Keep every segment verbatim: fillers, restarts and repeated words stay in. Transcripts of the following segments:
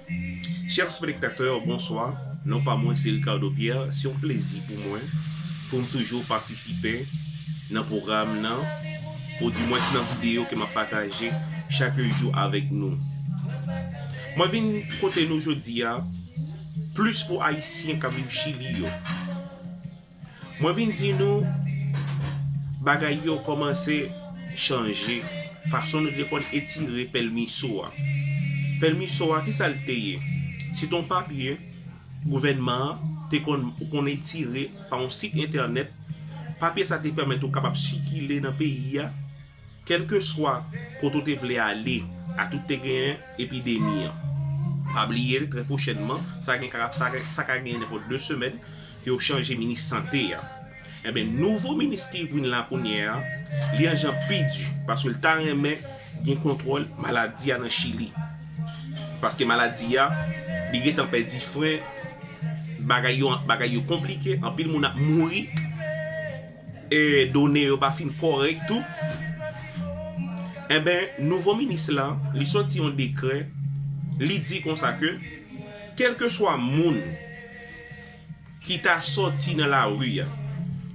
Chè telespèktatè, bonswa. Non pa mwen se Ricardo Pierre. Se yon plezi pou mwen pou m toujou patisipe nan pwogram nan, ou dimwens nan videyo ke m ap pataje chak jou avèk nou. Mwen vin kote nou jodi a, plis pou Ayisyen k ap viv Chili yo. Mwen vin di nou, bagay yo kòmanse chanje. Fason nou te konn etire pèmiso a. Pèmiso a, ki sa l te ye? Se te yon papye gouvènman an te konn, ou konn etire pa yon sit entènèt. Papye sa te pèmèt ou kapab sikile nan peyi a. Kèlkeswa kote w te vle ale, atout te genyen epidemi an. Pa bliye, trè pwochènman, sa gen ka, sa, sa ka genyen nenpòt de semèn, ke yo chanje minis sante a. Enben, nouvo minis ki vin la kounye a, li an jan pi di, paske l ta renmen gen kontwòl maladi a nan Chili. Paske maladi a, li gentan pèdi fren, bagay yo, bagay yo konplike, anpil moun ap mouri, e done yo pa fin kòrèk tou. Enben, nouvo minis la, li sòti yon dekrè, li di konsa ke, kèlkeswa moun ki ta sòti nan lari a,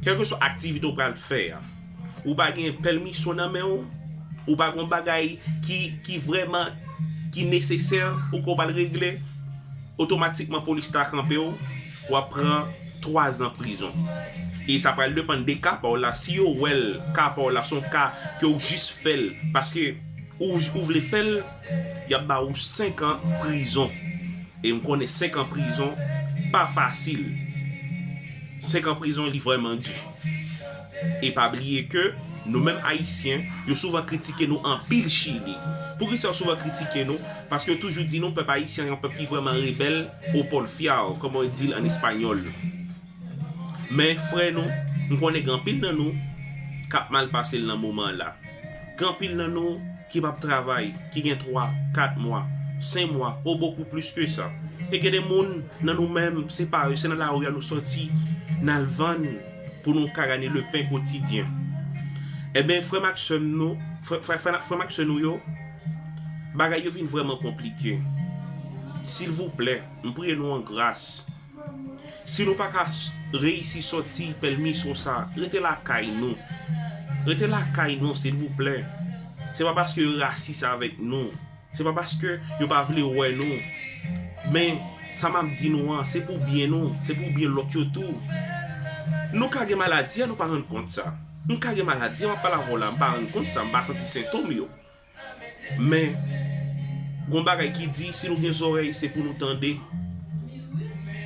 kèlkeswa aktivite w pral fè a, ou pa gen pèmisyon nan men w, ou pa gen yon bagay ki, ki vrèman, ki nesesè, ou ke w pral regle, otomatikman polis ta kanpe w, w ap pran twa zan prizon. E sa pral depann de ka pa w la. Si yo wè l, ka pa w la, se yon ka ke w jis fè l, paske ou, ou vle fè l, y ap ba ou senk an prizon. E m konnen senk an prizon pa fasil. Senk an prizon, li vrèman di. E pa bliye ke nou menm Ayisyen, yo souvan kritike nou anpil Chili. Poukisa yo souvan kritike nou? Paske yo toujou di nou pèp ayisyen an yon pèp ki vrèman rebèl, o porfiado, kòman yo di l an espanyòl. Men frè nou, m konnen gen anpil nan nou k ap mal pase l nan moman la. Gen anpil nan nou ki p ap travay, ki gen twa, kat mwa, senk mwa, o bokou plis ke sa. E gen de moun nan nou menm, se pa yo, se nan lari a nou sòti, n al vann pou nou ka gade le pen kotidyen. Enben, frè m ak sè m nou, frè, frè, frè, frè m ak sè nou yo, bagay yo vin vrèman konplike. Silvouplè, m priye nou an gras. Si nou pa ka s-, reyisi sòti pèmisyon sa, rete lakay nou. Rete lakay nou, silvouplè. Se pa paske yo rasis avèk nou. Se pa paske yo pa vle wè nou. Men, sa m ap di nou an, se pou byen nou, se pou byen lòt yo tou. Nou ka gen maladi a, nou pa rann kont sa. M ka gen maladi a, m ap pale avè w la, m pa rann kont sa, m pa santi sentòm yo. Men, gon bagay ki di, si nou gen zòrèy, se pou nou tande.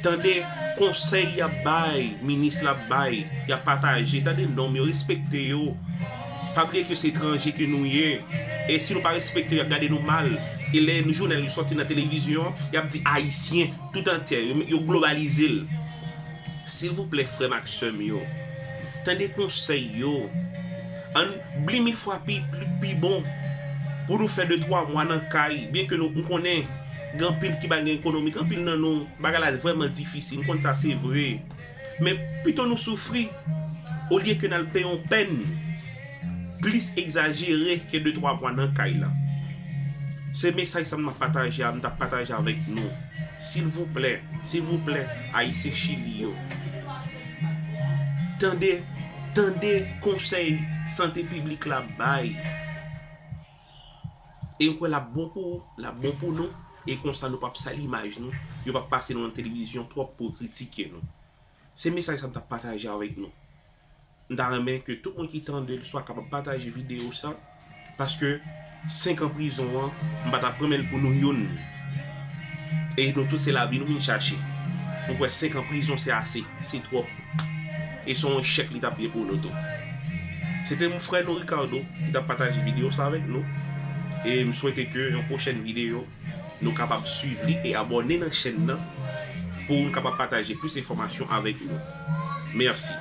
Tande konsèy y ap bay, minis la ap bay, y ap pataje. Tande nonm yo, respekte yo. Pa bliye ke se etranje ke nou ye. E si nou pa respekte yo, y ap gade nou mal. E lè nou jounen yo sòti nan televizyon, y ap di Ayisyen tout antyè, yo, yo globalize l. Silvouplè, frè m ak sè m yo, tande konsèy yo. Ann bli mil fwa pi, pi, pi bon pou nou fè de twa mwa nan kay, byenke nou, m konnen gen anpil ki pa gen ekonomi, gen anpil nan nou, bagay la vrèman difisil, m konn sa se vre. Men pito nou soufri, olye ke n al peye yon pèn plis egzajere ke de twa mwa nan kay la. Se mesaj sa m ap pataje a, m t ap pataje avèk nou. Silvouplè, silvouplè, Ayisyen Chili yo. Tande, tande konsèy sante piblik la bay. E m kwè l ap bon pou ou, l ap bon pou nou. E konsa nou p ap sal imaj nou. Yo p ap pase nou nan televizyon twòp pou yo kritike nou. Se mesaj sa m t ap pataje avèk nou. M ta renmen ke tout moun ki tande l swa kapab pataje videyo sa, paske senk an prizon an, m pa t ap renmen l pou nou youn. E nou tout se lavi nou vin chache. M kwè senk an prizon se ase, se twòp. E se yon echèk li t ap ye pou nou tou. Se te m frè nou Ricardo ki t ap pataje videyo sa avèk nou. E m swete ke yon pwochèn videyo, nou kapab swiv li e abòne nan chèn nan pou nou kapab pataje plis enfòmasyon avèk nou. Mèsi.